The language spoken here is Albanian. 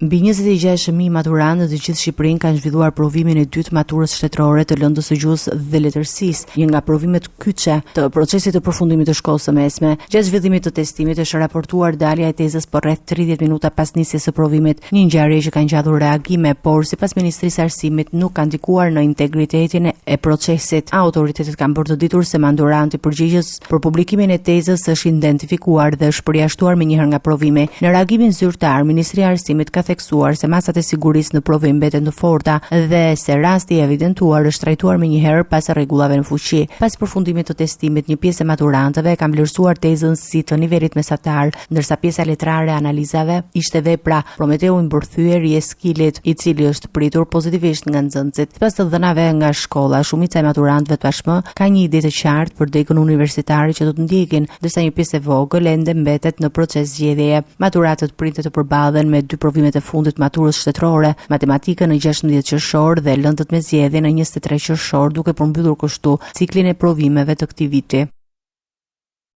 Mbi 26.000 maturantë në të gjithë Shqipërinë kanë zhvilluar provimin e dytë të maturës shtetërore të lëndës së gjuhës dhe letërsisë, një nga provimet kyçe të procesit të përfundimit të shkollës së mesme. Gjatë zhvillimit të testimit është raportuar dalja e tezës për rreth 30 minuta pas nisjes së provimit, një ngjarje që ka ngjallur reagime, por sipas Ministrisë së Arsimit nuk ka ndikuar në integritetin e procesit. Autoritetet kanë bërë të ditur se maturanti përgjegjës Për publikimin e tezës është identifikuar dhe është përjashtuar menjëherë nga provimi. Në reagimin zyrtar, Ministria e Arsimit ka theksuar se masat e sigurisë në provim mbeten të forta dhe se rasti i evidentuar është trajtuar menjëherë pas rregullave në fuqi. Pas përfundimit të testimit, një pjesë e maturantëve e kanë vlerësuar tezën si të nivelit mesatar, ndërsa pjesa letrare e analizave ishte vepra Prometeu i mbërthyer i Eskilit, i cili është pritur pozitivisht nga nxënësit. Sipas të dhënave nga shkolla, shumica e maturantëve tashmë ka një ide të qartë për degën universitare që do të ndjekin, ndërsa një pjesë e vogël ende mbetet në proces zgjedhjeje. Maturantët pritet të përballen me dy provimet e fundit të maturës shtetërore, matematikën në 16 qershor dhe lëndët me zgjedhje në 23 qershor, duke përmbyllur kështu ciklin e provimeve të këtij viti.